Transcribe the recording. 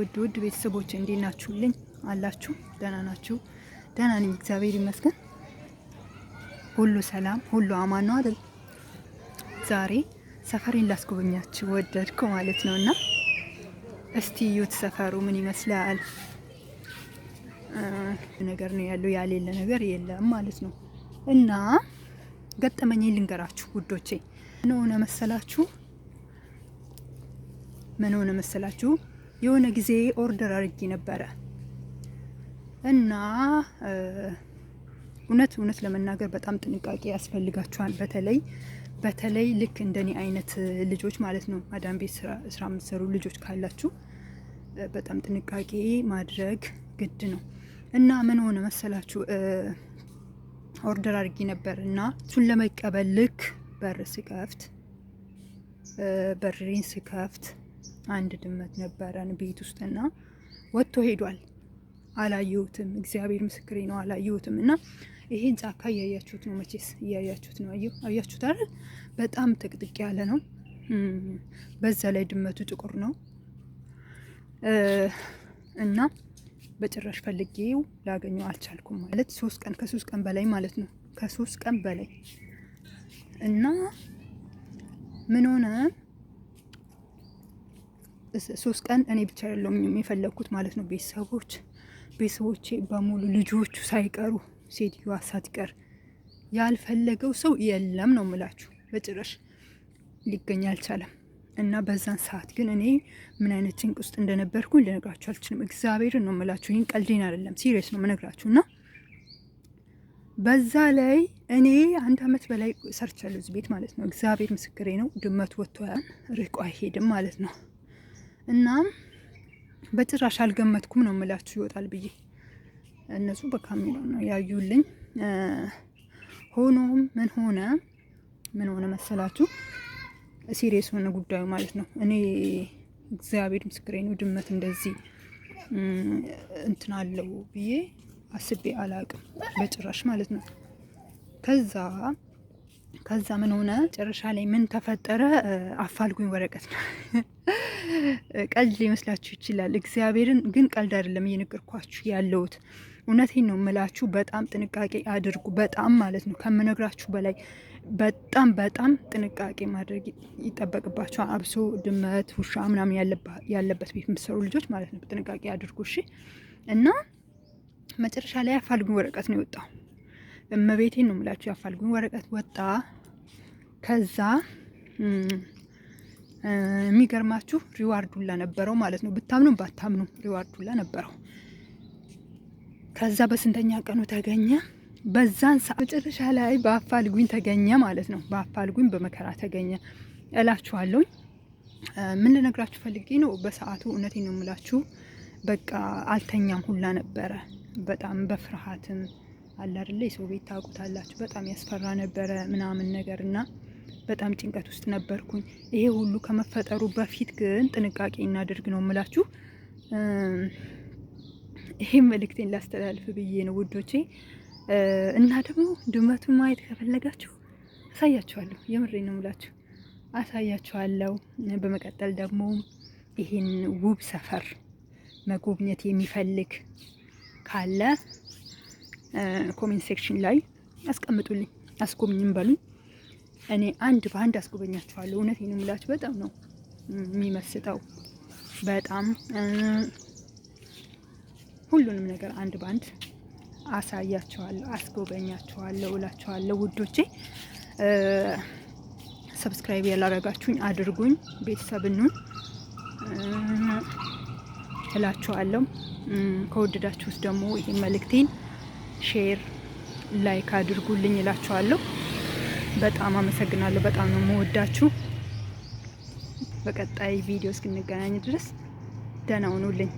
ውድ ውድ ቤተሰቦች እንዴት ናችሁልኝ? አላችሁ? ደህና ናችሁ? ደህና ነኝ፣ እግዚአብሔር ይመስገን። ሁሉ ሰላም፣ ሁሉ አማን ነው አይደል? ዛሬ ሰፈሬን ላስጎበኛችሁ ወደድኩ ማለት ነው። እና እስቲ እዩት ሰፈሩ ምን ይመስላል። ነገር ነው ያለው፣ ያሌለ ነገር የለም ማለት ነው። እና ገጠመኝ ልንገራችሁ ውዶቼ። ምን ሆነ መሰላችሁ? ምን ሆነ መሰላችሁ? የሆነ ጊዜ order አድርጌ ነበረ እና እውነት እውነት ለመናገር በጣም ጥንቃቄ ያስፈልጋችኋል። በተለይ በተለይ ልክ እንደኔ አይነት ልጆች ማለት ነው፣ ማዳም ቤት ስራ የምትሰሩ ልጆች ካላችሁ በጣም ጥንቃቄ ማድረግ ግድ ነው። እና ምን ሆነ መሰላችሁ፣ order አድርጌ ነበር እና እሱን ለመቀበል ልክ በር ስከፍት፣ በሬን ስከፍት አንድ ድመት ነበረን ቤት ውስጥና ወጥቶ ሄዷል። አላየሁትም። እግዚአብሔር ምስክሬ ነው፣ አላየሁትም። እና ይሄን ጫካ እያያችሁት ነው መቼስ፣ እያያችሁት ነው። አያችሁት አይደል? በጣም ጥቅጥቅ ያለ ነው። በዛ ላይ ድመቱ ጥቁር ነው እና በጭራሽ ፈልጌው ላገኘው አልቻልኩም። ማለት 3 ቀን፣ ከ3 ቀን በላይ ማለት ነው። ከ3 ቀን በላይ። እና ምን ሆነ፣ 3 ቀን እኔ ብቻ አይደለሁም የፈለግኩት ማለት ነው። ቤተሰቦቼ በሙሉ፣ ልጆቹ ሳይቀሩ፣ ሴትዮዋ ሳትቀር ያልፈለገው ሰው የለም ነው የምላችሁ። በጭራሽ ሊገኝ አልቻለም። እና በዛን ሰዓት ግን እኔ ምን አይነት ጭንቅ ውስጥ እንደነበርኩኝ ልነግራችሁ አልችልም። እግዚአብሔርን ነው የምላችሁ። ይህን ቀልዴን አይደለም፣ serious ነው የምነግራችሁ። እና በዛ ላይ እኔ አንድ አመት በላይ ሰርቻለሁ እዚህ ቤት ማለት ነው። እግዚአብሔር ምስክሬ ነው። ድመቱ ወጥቶ ርቆ አይሄድም ማለት ነው። እና በጭራሽ አልገመትኩም ነው የምላችሁ ይወጣል ብዬ። እነሱ በካሜራ ነው ያዩልኝ። ሆኖም ምን ሆነ መሰላችሁ? Serious ሆነ ጉዳዩ ማለት ነው። እኔ እግዚአብሔር ምስክሬ ነው፣ ድመት እንደዚህ እንትን አለው ብዬ አስቤ አላቅም በጭራሽ ማለት ነው። ከዛ ምን ሆነ፣ መጨረሻ ላይ ምን ተፈጠረ? አፋልጉኝ ወረቀት ነው። ቀልድ ሊመስላችሁ ይችላል። እግዚአብሔርን ግን ቀልድ አይደለም እየነገርኳችሁ ያለሁት፣ እውነቴን ነው የምላችሁ። በጣም ጥንቃቄ አድርጉ። በጣም ማለት ነው፣ ከምነግራችሁ በላይ በጣም በጣም ጥንቃቄ ማድረግ ይጠበቅባችኋል። አብሶ ድመት፣ ውሻ ምናምን ያለበት ቤት የምትሰሩ ልጆች ማለት ነው፣ ጥንቃቄ አድርጉ እሺ። እና መጨረሻ ላይ አፋልጉኝ ወረቀት ነው የወጣው። እመቤቴን ነው የምላችሁ፣ የአፋልጉኝ ወረቀት ወጣ። ከዛ የሚገርማችሁ reward ሁላ ነበረው ማለት ነው። ብታምኑም ባታምኑም reward ሁላ ነበረው። ከዛ በስንተኛ ቀኑ ተገኘ? በዛን ሰዓት መጨረሻ ላይ በአፋልጉኝ ተገኘ ማለት ነው። በአፋልጉኝ በመከራ ተገኘ እላችኋለሁኝ። ምን ልነግራችሁ ፈልጌ ነው፣ በሰዓቱ እውነቴን ነው የምላችሁ፣ በቃ አልተኛም ሁላ ነበረ። በጣም በፍርሃትም አለ አይደለ፣ የሰው ቤት ታውቁታላችሁ፣ በጣም ያስፈራ ነበረ ምናምን ነገር እና በጣም ጭንቀት ውስጥ ነበርኩኝ። ይሄ ሁሉ ከመፈጠሩ በፊት ግን ጥንቃቄ እናድርግ ነው የምላችሁ። ይሄ መልእክቴን ላስተላልፍ ብዬ ነው ውዶቼ። እና ደግሞ ድመቱን ማየት ከፈለጋችሁ አሳያችኋለሁ። የምሬ ነው የምላችሁ፣ አሳያችኋለሁ። በመቀጠል ደግሞ ይሄን ውብ ሰፈር መጎብኘት የሚፈልግ ካለ comment section ላይ አስቀምጡልኝ፣ አስጎብኝም በሉኝ። እኔ አንድ በአንድ አስጎበኛችኋለሁ። እውነቴን ነው የምላችሁ፣ በጣም ነው የሚመስጠው። በጣም ሁሉንም ነገር አንድ በአንድ አሳያችኋለሁ፣ አስጎበኛችኋለሁ እላችኋለሁ ውዶቼ። Subscribe ያላረጋችሁኝ አድርጉኝ፣ ቤተሰብ እንሁን እላችኋለሁ። ከወደዳችሁት ደግሞ ይሄን መልእክቴን share፣ like አድርጉልኝ እላችኋለሁ። በጣም አመሰግናለሁ። በጣም ነው የምወዳችሁ። በቀጣይ ቪዲዮ እስክንገናኝ ድረስ ደህና ሁኑልኝ።